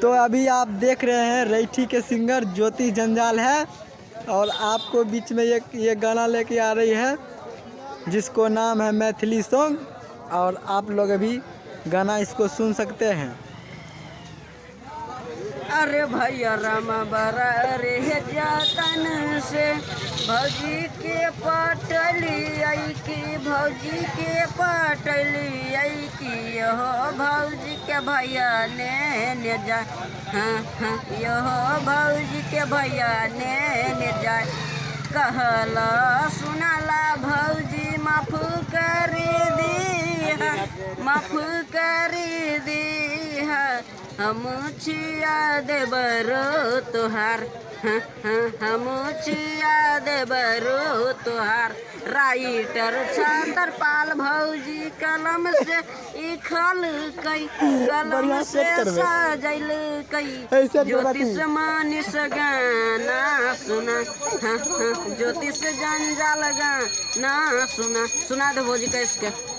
तो अभी आप देख रहे हैं रैठी के सिंगर ज्योति जंजाल है और आपको बीच में ये गाना लेके आ रही है जिसको नाम है मैथिली सॉन्ग, और आप लोग अभी गाना इसको सुन सकते हैं। अरे भैया राम बरा रे जतन से भौजी के पटली आई की, भौजी के पटली आई की, यो भौजी के भैया ने ने जाए। हाँ हाँ यो भौजी के भैया ने ने जाए। कहला सुनला भौजी माफ कर दी, माफ कर दी, हम छिया देबरो तोहार। हाँ हाँ हम छिया देबरो तोहार। राइटर छतर पाल भौजी कलम से इखल कई, कलम से सजल कई, ज्योतिष मानिस गाना सुना। हाँ हाँ ज्योतिष जंजाल गाना सुना। सुना दो भौजी कैस के।